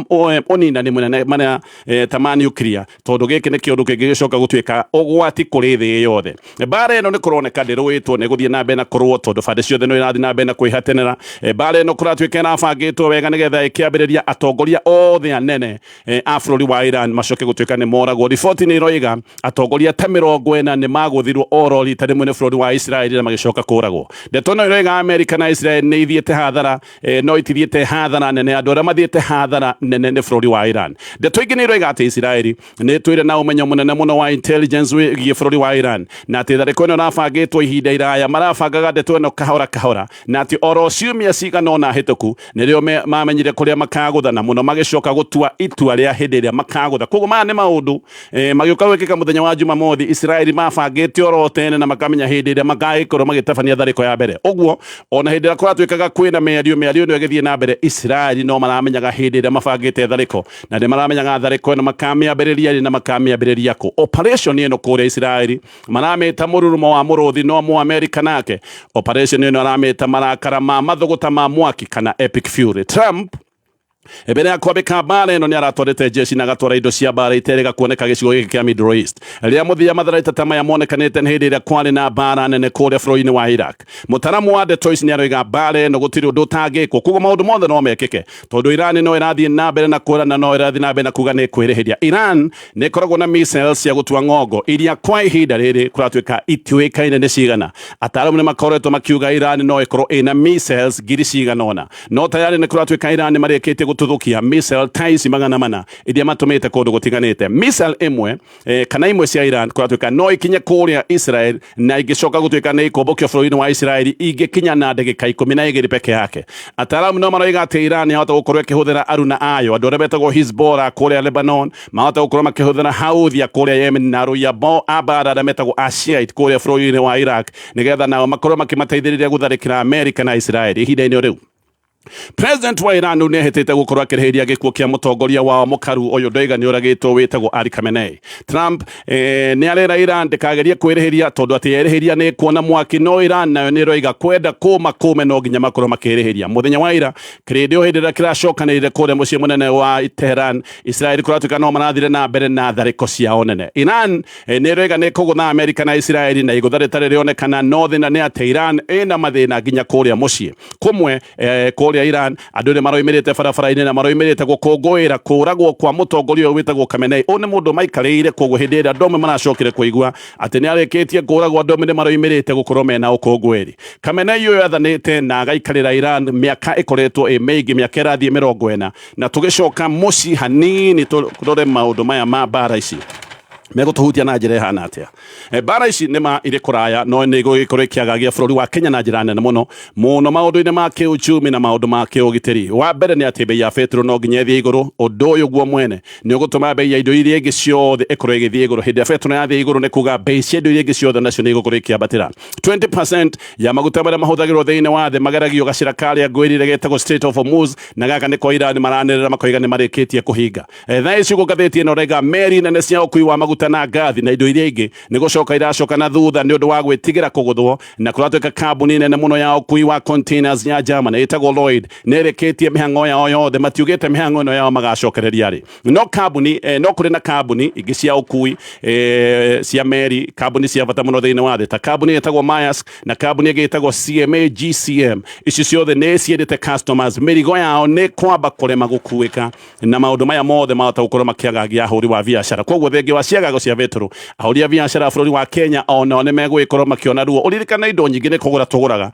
S1: ũninani mũnene marĩa ta ma nuclear, tondũ gĩkĩ nĩ kĩũndũ kĩngĩgĩcoka gũtuĩka ũgwati kũrĩ thĩ yothe. Mbara ĩno nĩ kũroneka ndĩrũĩtwo, nĩ gũthiĩ na mbere na kũrũo tondũ bande ciothe no irathiĩ na mbere na kwĩhatanĩra. Mbara ĩno kũratuĩka ĩrabangĩtwo wega nĩgetha ĩkĩambĩrĩria atongoria othe anene a bũrũri wa Iran macoke gũtuĩka nĩ moragwo. Riboti nĩ iroiga atongoria ta 40 nĩ magũthirwo oro rita rĩmwe nĩ bũrũri wa Israeli na magĩcoka kũragwo. Ndeto ĩno ĩroiga Amerika na Israel nĩ ithiĩte hathara, no itithiĩte hathara nene. Andũ arĩa mathiĩte hathara nene nĩ bũrũri wa Iran. Ndeto ingĩ nĩ iroiga atĩ Israeli nĩ ĩtũire na ũmenyo mũnene mũno wa intelligence wĩgiĩ bũrũri wa Iran, na atĩ tharĩko ĩno ĩrabangĩtwo ihinda iraya, marabangaga ndeto ĩno kahora kahora, na atĩ oro ciumia cigana ũna hĩtũku nĩrĩo mamenyire kũrĩa makagũtha na mũno magĩcoka gũtua itua rĩa hĩndĩ ĩrĩa makagũtha. Koguo maya nĩ maũndũ magĩũka gwĩkĩka mũthenya wa Jumamothi. Israeli mabangĩte oro tene na makamenya hĩndĩ ĩrĩa magagĩkorwo magĩtabania tharĩko ya mbere. Ũguo ona hĩndĩ ĩrĩa kũratuĩkaga kwĩna mĩario ĩno ĩgĩthiĩ na mbere, Israeli no maramenyaga hĩndĩ ĩrĩa mabangĩte tharĩko, na nĩ maramenyaga tharĩko ĩno makamĩambĩrĩria rĩ na makamĩambĩrĩria kũ. Operation ĩno kũrĩa Israeli maramĩta mũrurumo wa mũrũthi, no mu Amerika nake operation ĩno aramĩta marakara ma mathũgũta ma mwaki kana epic fury. Trump Mbere ya kwambĩka mbara ĩno nĩ aratwarĩte jeshi na agatwara indo cia mbara iterĩga kuoneka gĩcigo gĩkĩ kĩa Middle East. Rĩa mũthia matharaita ta maya monekanĩte nĩ hĩndĩ ĩrĩa kwarĩ na mbara nene kũrĩa bũrũri-inĩ wa Iraq. Mũtaramu wa ndeto ici nĩ aroiga mbara ĩno gũtirĩ ũndũ ũtangĩkwo, koguo maũndũ mothe no mekĩke tondũ Iran no ĩrathiĩ na mbere na kwĩra na no ĩrathiĩ na mbere na kuga nĩ ĩkwĩrĩhĩria. Iran nĩ ĩkoragwo na missiles cia gũtua ng'ongo iria kwa ihinda rĩrĩ kũratuĩka itiũĩkaine nĩ cigana. Ataaramu nĩ makoretwo makiuga Iran no ĩkorwo ĩna missiles ngiri cigana ũna, no tayarĩ nĩ kũratuĩka Iran nĩ marĩkĩtie gũtuthũkia missile ta ici 400 iria matũmĩte kũndũ gũtiganĩte. Missile ĩmwe kana imwe cia Iran kũratuĩka no ikinye kũrĩa Israel na ingĩcoka gũtuĩka nĩ ikũmbũkio bũrũri-inĩ wa Israel ingĩkinya na ndagĩka 12 peke yake. Ataaramu no maroiga atĩ Iran yahota gũkorwo ĩkĩhũthĩra aruna ayo andũ arĩa metagwo Hezbollah kũrĩa Lebanon, mahota gũkorwo makĩhũthĩra Houthi kũrĩa Yemen na arũi a mbara arĩa metagwo Ashiite kũrĩa bũrũri-inĩ wa Iraq nĩgetha nao makorwo makĩmateithĩrĩria gũtharĩkĩra Amerika na Israel ihinda-inĩ rĩu. President wa Iran nĩ ehĩtĩte gũkorwo akĩrĩhĩria gĩkuũ kĩa mũtongoria wao mũkaru ũyũ ndoiga nĩ ũragĩtwo wĩtagwo Ali Khamenei. Trump nĩ arera Iran ndĩkagerie kwĩrĩhĩria tondũ atĩ yerĩhĩria nĩ kuona mwaki, no Iran nayo nĩ ĩroiga kwenda kũma kũme no nginya makorwo makĩrĩhĩria. Mũthenya wa ira kĩrĩndĩ o hĩndĩ ĩrĩa kĩracokanĩrĩire kũrĩa mũciĩ mũnene wa Tehran, Israel kũratuĩka no marathire na mbere na tharĩko ciao nene. Iran nĩ ĩroiga nĩ ĩkũgũtha Amerika na Israel na igũtha rĩtarĩ rĩonekana, no thĩna nĩ atĩ Iran ĩna mathĩna nginya kũrĩa mũciĩ kũmwe. Kũrĩa Iran andũ nĩ maroimĩrĩte barabara-inĩ na maroimĩrĩte gũkũngũĩra kũragwo kwa mũtongoria ũyũ wĩtagwo Khamenei. Ũyũ nĩ mũndũ maikarĩire, koguo hĩndĩ ĩrĩa andũ amwe maracokire kũigua atĩ nĩ arĩkĩtie kũragwo, andũ amwe nĩ maroimĩrĩte gũkorwo mena ũkũngũĩri. Khamenei ũyũ athanĩte na agaikarĩra Iran mĩaka ĩkoretwo ĩ mĩingĩ, mĩaka ĩrathiĩ 40, na tũgĩcoka mũciĩ hanini tũrore maũndũ maya ma mbara ici megũtũhutia na njĩra ĩhana atĩa. Mbara ici nĩ ma irĩ kũraya no nĩ igũgĩkorwo ikĩagagia bũrũri wa Kenya na njĩra nene mũno mũno maũndũ-inĩ ma kĩũchumi na maũndũ ma kĩũgitĩri. Wa mbere nĩ atĩ bei ya betũrũ no nginya ĩthiĩ igũrũ. Ũndũ ũyũ guo mwene nĩ ũgũtũma bei ya indo iria ingĩ ciothe ĩkorwo ĩgĩthiĩ igũrũ. Hĩndĩ ĩrĩa betũrũ yathiĩ igũrũ nĩ kuga bei cia indo iria ingĩ ciothe nacio nĩ igũkorwo ikĩambatĩra. 20% ya maguta marĩa mahũthagĩrwo thĩinĩ wa thĩ mageragio gacĩra karĩa ngwĩrire getagwo Strait of Hormuz, na gaka nĩko Iran maranĩrĩra makoiga nĩ marĩkĩtie kũhinga. Thaa ici ũguo ngathĩti ĩno raiga meri nene cia ũkui wa maguta na ngathi na indo iria ingĩ nĩ gũcoka iracoka na thutha nĩ ũndũ wa gwĩtigĩra kũgũthwo, na kũratuĩka kambuni nene mũno ya ũkui wa containers ya Germany ĩtagwo Lloyd nĩ ĩrĩkĩtie mĩhang'o yao yothe, matiugĩte mĩhang'o ĩno yao magacokereria rĩ. No kambuni no kũrĩ na kambuni ingĩ cia ũkui cia meri, kambuni cia bata mũno thĩinĩ wa thĩ ta kambuni ĩtagwo Maersk na kambuni ĩngĩ ĩtagwo CMA GCM. Ici ciothe nĩ ciĩrĩte customers mĩrigo yao nĩ kwamba kũrema gũkuĩka, na maũndũ maya mothe mahota gũkorwo makĩagagia ahũri wa biacara. Koguo thengia wa ciagago cia betũrũ, ahũri a biacara bũrũri wa Kenya onao nĩ megũgĩkorwo makĩona ruo. Ũririkane indo nyingĩ nĩ kũgũra tũgũraga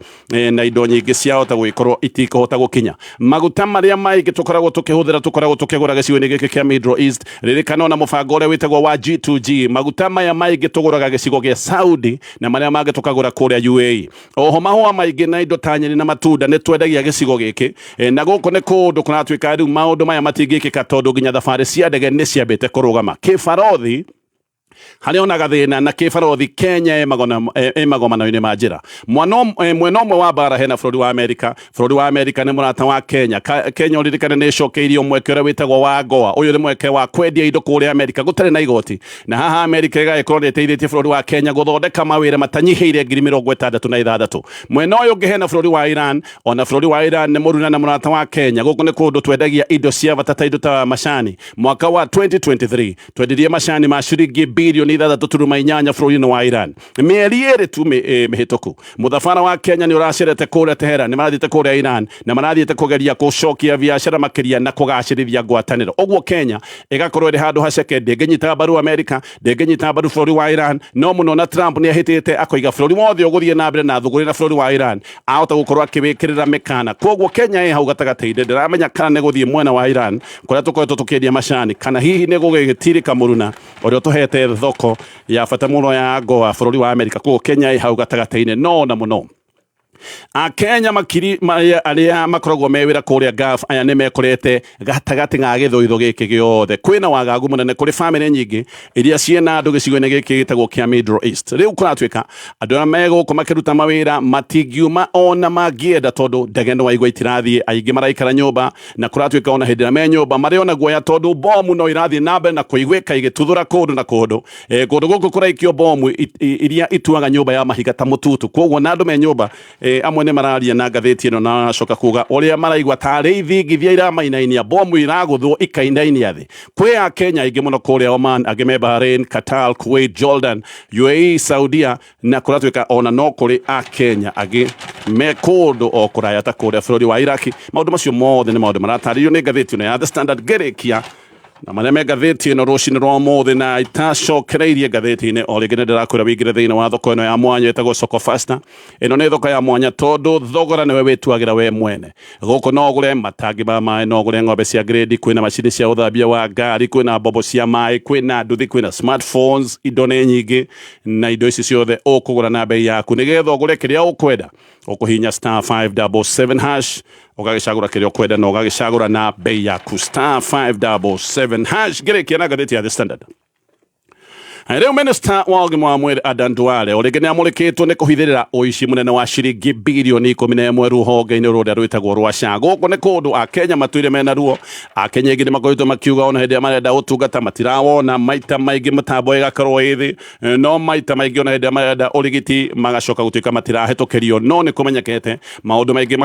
S1: na indo nyingĩ ciahota gũgĩkorwo itikũhota gũkinya. Maguta marĩa maingĩ tũkoragwo tũkĩhũthĩra tũkoragwo tũkĩgũra gĩcigo-inĩ gĩkĩ kĩa Middle East. Ririkana ona mũbango ũrĩa wĩtagwo wa G2G, maguta maya maingĩ tũgũraga gĩcigo gĩa Saudi na marĩa mangĩ tũkagũra kũrĩa UAE. Oho mahũa maingĩ na indo ta nyeni na matunda nĩ twendagia gĩcigo gĩkĩ, na gũkũ nĩ kũndũ kũratuĩka rĩu maũndũ maya matingĩkĩka tondũ nginya thabarĩ cia ndege nĩ ciambĩte kũrũgama. Kĩbarothi harĩa ona gathĩna na kĩbarothi Kenya ĩ magomano-inĩ ma njĩra. Mwena ũmwe wa mbara hena bũrũri wa Amerika. Bũrũri wa Amerika nĩ mũrata wa Kenya. Kenya ũririkane nĩ ĩcokeirio mweke ũrĩa wĩtagwo wa Goa. Ũyũ nĩ mweke wa kwendia indo kũrĩa Amerika gũtarĩ na igoti, na haha Amerika ĩgagĩkorwo nĩ ĩteithĩtie bũrũri wa Kenya gũthondeka mawĩra matanyihĩire 66,000. Mwena ũyũ ũngĩ hena bũrũri wa Iran. Ona bũrũri wa Iran nĩ mũruna na mũrata wa Kenya. Gũkũ nĩ kũndũ twendagia indo cia bata ta indo ta macani. Mwaka wa 2023 twendirie macani ma ciringi birioni 6.8 bũrũri-inĩ wa Iran. Mĩeri ĩrĩ tu mĩhĩtũku, mũthabara wa Kenya nĩ ũracerete kũrĩa Tehran, nĩ marathiĩte kũrĩa Iran na marathiĩte kũgeria gũcokia biacara makĩria na kũgacĩrithia ngwatanĩro. Ũguo Kenya ĩgakorwo ĩrĩ handũ haceke, ndĩngĩnyita mbaru Amerika, ndĩngĩnyita mbaru bũrũri wa Iran, no mũno na Trump nĩ ahĩtĩte akoiga bũrũri wothe ũgũthiĩ na mbere na thũgũrĩ na bũrũri wa Iran ahota gũkorwo akĩwĩkĩrĩra mĩkana. Koguo Kenya ĩ hau gatagatĩ-inĩ, ndĩramenya kana nĩ gũthiĩ mwena wa Iran kũrĩa tũkoretwo tũkĩendia macani, kana hihi nĩ gũgĩtirika mũruna ũrĩa ũtũhete thoko ya bata mũno ya Goa bũrũri wa Amerika. Koguo Kenya ĩ hau gatagatĩ-inĩ no na mũno Akenya makiri arĩa makoragwo me wĩra kũrĩa Gulf aya nĩ mekorete gatagatĩ ga gĩthũitho gĩkĩ gĩothe. Kwĩna wagagu mũnene kũrĩ bamĩrĩ nyingĩ iria ciĩna andũ gĩcigo-inĩ gĩkĩ gĩtagwo kĩa Middle East. Rĩu kũratuĩka andũ arĩa me gũkũ makĩruta mawĩra matingiuma ona mangĩenda tondũ ndege nĩ waigua itirathiĩ, aingĩ maraikara nyũmba, na kũratuĩka ona hĩndĩ ĩrĩa me nyũmba marĩ ona guoya tondũ bomu no irathiĩ na mbere na kũiguĩka igĩtuthũra kũndũ na kũndũ. Kũndũ gũkũ kũraikio bomu iria ituaga nyũmba ya mahiga ta mũtutu. Koguo na andũ me nyũmba Amwe nĩ mararia na ngathĩti ĩno na acoka kuga ũrĩa maraigua tarĩ ithingithia iramainainia, bomu iragũthwo ikainainia thĩ. Kwĩ Akenya aingĩ mũno kũrĩa Oman, angĩ me Bahrain, Qatar, Kuwait, Jordan, UAE, Saudia, na kũratuĩka ona no kũrĩ Akenya angĩ me kũndũ o kũraya ta kũrĩa bũrũri wa Iraki. Maũndũ macio mothe nĩ maũndũ maratarĩrio nĩ ngathĩti ĩno ya The Standard. Ngĩrĩkia na marĩa me ngathĩti ĩno rũcinĩ rwa ũmũthĩ na itacokereirie ngathĩti-inĩ o rĩngĩ, nĩ ndĩrakwĩra wĩingĩre thĩinĩ wa thoko ĩno ya mwanya ĩtagwo Soko Fasta. Ĩno nĩ thoko ya mwanya tondũ thogora nĩwe wĩtuagĩra we mwene. Gũkũ no ũgũre matangi ma maĩ, no ũgũre ng'ombe cia grade, kwĩna macini cia ũthambia wa ngari, kwĩna mbombo cia maĩ, kwĩna nduthi, kwĩna smartphones, indo nĩ nyingĩ, na indo ici ciothe ũkũgũra na bei yaku. Nĩgetha ũgũre kĩrĩa ũkwenda, ũkũhihinya *577#, ũgagĩcagũra kĩrĩa ũkwenda na ũgagĩcagũra na bei yaku, *577#. Ngĩrĩkia na ngathĩti ya The Standard. Rĩu minista wa ũgima wa mwĩrĩ Adan Duale o rĩngĩ nĩ amũrĩkĩtwo nĩ kũhithĩrĩra ũici mũnene wa ciringi birioni 11 rũhonge-inĩ rũrĩa rwĩtagwo rwa SHA. Gũkũ nĩ kũndũ Akenya matũire mena ruo. Akenya aingĩ nĩ makoretwo makiuga ona hĩndĩ ĩrĩa marenda ũtungata matirawona, maita maingĩ mĩtambo ĩgakorwo ĩ thĩ, no maita maingĩ ona hĩndĩ ĩrĩa marenda ũrigiti magacoka gũtuĩka matirahĩtũkĩrio. No nĩ kũmenyekete maũndũ maingĩ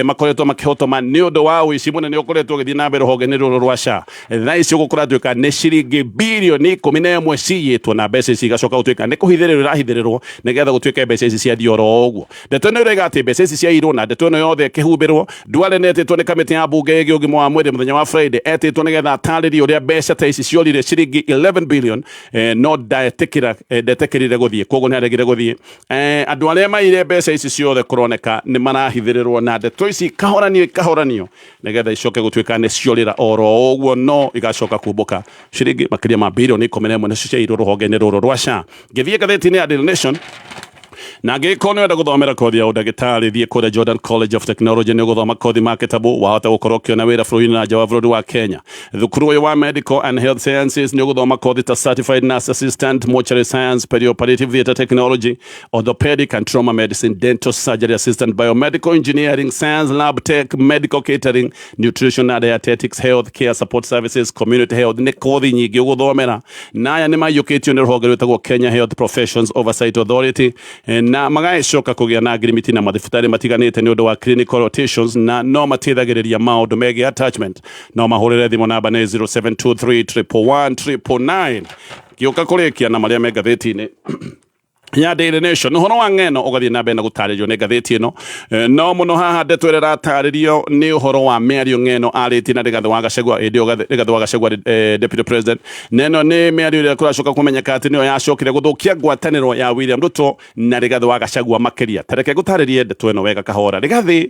S1: makoretwo makĩhotoma nĩ ũndũ wa ũici mũnene ũkoretwo ũgĩthiĩ na mbere rũhonge-inĩ rũrũ rwa SHA. Thaa ici ũguo kũratuĩka nĩ ciringi birioni 11 ciyĩtwo, na mbeca ici igacoka gũtuĩka nĩ kũhithĩrĩrwo irahithĩrĩrwo nĩgetha gũtuĩke mbeca ici ciathiĩ oro ũguo. Ndeto ĩno ĩroiga atĩ mbeca ici ciairwo na ndeto ĩno yothe ĩkĩhumbĩrwo. Duale nĩ etĩtwo nĩ kamĩtĩ ya mbunge ĩgiĩ ũgima wa mwĩrĩ mũthenya wa Friday, etĩtwo nĩgetha atarĩrie ũrĩa mbeca ta ici ciorire, ciringi 11 billion, no ndetĩkĩrire gũthiĩ, koguo nĩ aregire gũthiĩ. Andũ arĩa maire mbeca ici ciothe kũroneka nĩ marahithĩrĩrwo, na ndeto ici ikahoranio ikahoranio nĩgetha icoke gũtuĩka nĩ ciorĩra oro ũguo, no igacoka kumbũka ciringi makĩria ma birioni 11 nĩcio ciairwo rũhonge-inĩ rũrũ rwa SHA. Ngĩthiĩ ngathĩti-inĩ ya Daily Nation, na angĩkorwo nĩ wenda gũthomera kothi ya ũndagĩtarĩ, thiĩ kũrĩa Jordan College of Technology, nĩ ũgũthoma kothi marketable, wahota gũkorwo ũkĩona wĩra bũrũri-inĩ na nja wa bũrũri wa Kenya. Thukuru ũyũ wa Medical and Health Sciences nĩ ũgũthoma kothi ta Certified Nurse Assistant, Mortuary Science, Perioperative Theatre Technology, Orthopedic and Trauma Medicine, Dental Surgery Assistant, Biomedical Engineering Science, Lab Tech, Medical Catering, Nutrition and Dietetics, Health Care Support Services, Community Health. Nĩ kothi nyingĩ ũgũthomera, na aya nĩ maiyũkĩtio nĩ rũhonge rwĩtagwo Kenya Health Professions Oversight Authority, na magagĩcoka kũgĩa na ngirimiti na mathibitarĩ matiganĩte nĩ ũndũ wa clinical rotations, na no mateithagĩrĩria maũndũ megiĩ attachment. No mahũrĩre thimũ, namba nĩ 0723 111 999. Ngĩũka kũrĩkia na marĩa me ngathĩti-inĩ ya Daily Nation, ũhoro wa ng'eno ũgathiĩ na mbere na gũtarĩrio nĩ ngathĩti ĩno. No mũno haha ndeto ĩrĩa ĩratarĩrio nĩ ũhoro wa mĩario ng'eno arĩtie na Rigathĩ wa Gachagua, ĩndĩ ĩyo Rigathĩ wa Gachagua deputy president, na ĩno nĩ mĩario ĩrĩa kũracoka kũmenyeka atĩ nĩyo yacokire gũthũkia ngwatanĩro ya William Ruto na Rigathĩ wa Gachagua makĩria. Tareke ngũtarĩrie ndeto ĩno wega kahora. Rigathĩ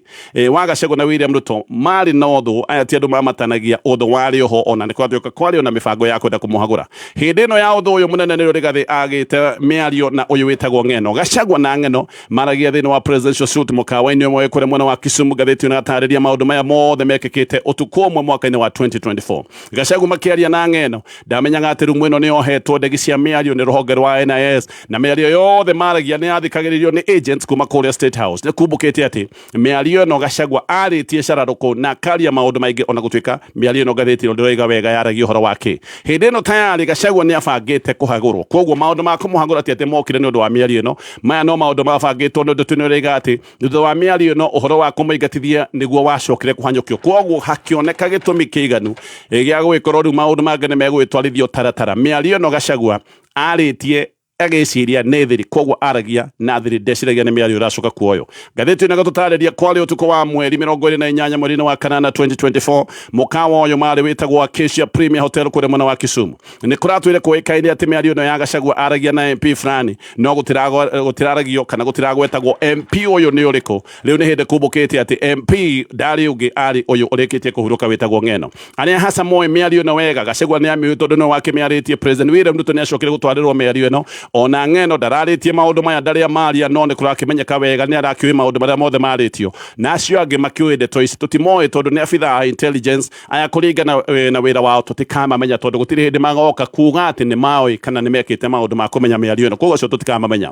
S1: wa Gachagua na William Ruto marĩ na ũthũ. Aya ti andũ mamatanagia, ũthũ warĩ oho, ona nĩ kwatuĩka kwarĩ ona mĩbango ya kwenda kũmũhagũra. Hĩndĩ ĩno ya ũthũ ũyũ mũnene nĩrĩo Rigathĩ agĩte mĩario na ũyũ wĩtagwo Ng'eno. Gachagua na Ng'eno maragia thĩinĩ wa presidential suite mũkawa-inĩ ũmwe kũrĩa mwena wa Kisumu. Ngathĩti ĩno yatarĩria maũndũ maya mothe mekĩkĩte ũtukũ ũmwe mwaka-inĩ wa 2024. Gachagua makĩaria na Ng'eno ndamenyaga atĩ rumu ĩno nĩ yohetwo ndegi cia mĩario nĩ rũhonge rwa NIS, na mĩario yothe maragia nĩ yathikagĩrĩrio nĩ agents kuma kũrĩa State House. Nĩ kumbũkĩte atĩ mĩario ĩno Gachagua arĩtie cararũkũ na akaria maũndũ maingĩ, ona gũtuĩka mĩario ĩno ngathĩti ĩno ndĩroiga wega yaragia ũhoro wake. Hĩndĩ ĩno tayarĩ Gachagua nĩ abangĩte kũhagũrwo, koguo maũndũ ma kũmũhagũra ti atĩ mokire nĩ ũndũ wa mĩario ĩno. Maya no maũndũ mabangĩtwo, nĩ ũndũ tu nĩ ũroiga atĩ thutha wa mĩario ĩno ũhoro wa kũmũingatithia nĩguo wacokire kũhanyũkio, koguo hakĩoneka gĩtũmi kĩiganu gĩa gũgĩkorwo rĩu maũndũ mangĩ nĩ megũgĩtwarithio taratara. Mĩario ĩno Gachagua arĩtie agĩciria nĩ thiri, koguo aragia na thiri, ndeciragia nĩ mĩario ĩracoka kuoyo. Ngathĩti ĩno ĩgatũtarĩria kwarĩ ũtukũ wa mweri 28 mweri-inĩ wa kanana 2024, mũkawa ũyũ marĩ wĩtagwo Acacia Premier Hotel kũrĩa mwena wa Kisumu. Nĩ kũratwĩre kũĩkaine atĩ mĩario ĩno ya Gachagua aragia na MP fulani, no gũtiraragio kana gũtiragwetagwo MP ũyũ nĩ ũrĩkũ. Rĩu nĩ hĩndĩ kumbũkĩte atĩ MP ndarĩ ũngĩ, arĩ ũyũ ũrĩkĩtie kũhurũka wĩtagwo Ng'eno. Arĩa hasa moĩ mĩario ĩno wega, Gachagua nĩ amĩũĩ tondũ nĩwe wakĩmĩarĩtie. President William Ruto nĩ acokire gũtwarĩrwo mĩario ĩno. Ona Ng'eno ndararĩtie maũndũ maya ndarĩa maria, no nĩ kũrakĩmenyeka wega nĩ arakĩũĩ maũndũ marĩa mothe marĩtio, na acio angĩ makĩũĩ ndeto ici tũtimoĩ tondũ nĩ abithaa a intelligence aya. Kũringana na wĩra wao tũtikamamenya, tondũ gũtirĩ hĩndĩ magoka kuga atĩ nĩ maoĩ kana nĩ mekĩte maũndũ ma kũmenya mĩario ĩno, koguo acio tũtikamamenya.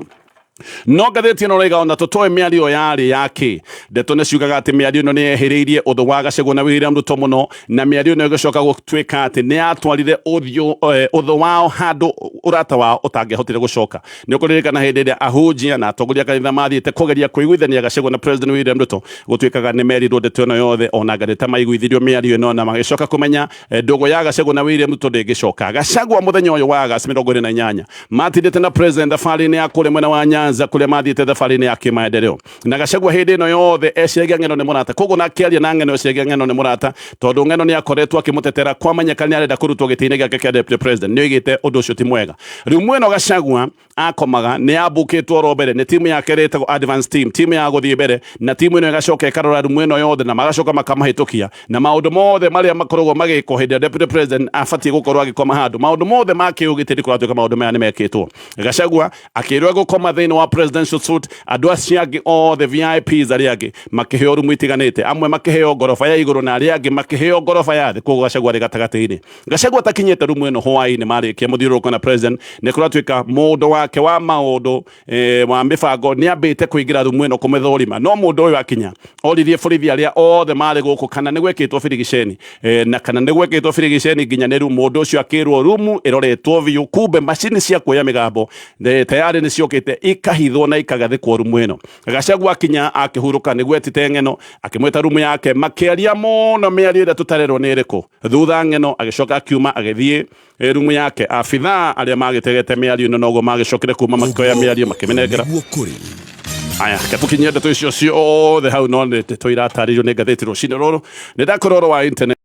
S1: No ngathĩti ĩno raiga ona tũtoĩ mĩario yarĩ yake. Ndeto nĩ ciugaga atĩ mĩario ĩno nĩ yehĩrĩirie ũthũ wa Gachagua na William Ruto mũno, na mĩario ĩno ĩgĩcoka gũtuĩka atĩ nĩ yatwarire ũthiũ ũthũ wao handũ ũrata wao ũtangĩahotire gũcoka. Nĩ ũkũririkana hĩndĩ ĩrĩa ahunjia na atongoria a kanitha mathiĩte kũgeria kũiguithania Gachagua na President William Ruto, gũtuĩkaga nĩ merirwo ndeto ĩno yothe ona anga nĩ ta maiguithirio mĩario ĩno na magĩcoka kũmenya ndũgũ ya Gachagua na William Ruto ndĩngĩcoka. Gachagua mũthenya ũyũ wa Agosti 28 matindĩte na president thabarĩ-inĩ ya kũrĩa mwena wa Nyanza kũrĩa mathiĩte thabarĩ-inĩ ya kĩmaendeleo, na Gachagua hĩndĩ ĩno yothe eciragia Ng'eno nĩ mũrata, koguo na akĩaria na Ng'eno eciragia Ng'eno nĩ mũrata, tondũ Ng'eno nĩ akoretwo akĩmũtetera kwamenyeka nĩ arenda kũrutwo gĩtĩ-inĩ gĩake kĩa deputy president, nĩ oigĩte ũndũ ũcio ti mwega. Rĩu mwena Gachagua akomaga nĩ yambũkĩtwo oro mbere nĩ timu yake ĩrĩa ĩtagwo advance team, timu ya gũthiĩ mbere, na timu ĩno ĩgacoka ĩkarora rumu ĩno yothe na magacoka makamahĩtũkia na maũndũ mothe marĩa makoragwo magĩkwo hĩndĩ ĩrĩa deputy president abatiĩ gũkorwo agĩkoma handũ, maũndũ mothe ma kĩũgitĩri kũratuĩka maũndũ maya nĩ mekĩtwo. Gachagua akĩrwo egũkoma thĩinĩ wa presidential suite, andũ acio angĩ othe VIPs arĩa angĩ makĩheo rumu itiganĩte, amwe makĩheo ngoroba ya igũrũ na arĩa angĩ makĩheo ngoroba ya thĩ, koguo Gachagua arĩ gatagatĩ-inĩ. Gachagua atakinyĩte rumu ĩno hwaĩ-inĩ marĩkia mũthiũrũrũko na president, nĩ kũratuĩka mũndũ wake wa maũndũ wa mĩbango nĩ ambĩte kũingĩra rumu ĩno kũmĩthũrima, no mũndũ ũyũ akinya oririe borithi arĩa othe marĩ gũkũ kana nĩ gwĩkĩtwo birigiceni, na kana nĩ gwĩkĩtwo birigiceni nginyanĩru. Mũndũ ũcio akĩrwo rumu ĩroretwo biũ, kumbe macini cia kuoya mĩgambo tayari nĩ ciokĩte ikahithwo na ikagathĩkwo rumu ĩno. Gachagua akinya akĩhurũka nĩguo etite Ng'eno, akĩmwĩta rumu yake, makĩaria mũno mĩario ĩrĩa tũtarerwo nĩ ĩrĩkũ. Thutha Ng'eno agĩcoka akiuma agĩthiĩ rumu yake. Abithaa arĩa magĩtegete mĩario ĩno noguo magĩcokire kuma makĩoya mĩario makĩmĩnengera.
S4: Nĩguo kũrĩ.
S1: Aya, reke tũkinyie ndeto icio ciothe hau, no nĩ ndeto iratarĩrio nĩ ngathĩti rũcinĩ rũrũ. Nĩ ndakorwo ũhoro wa internet.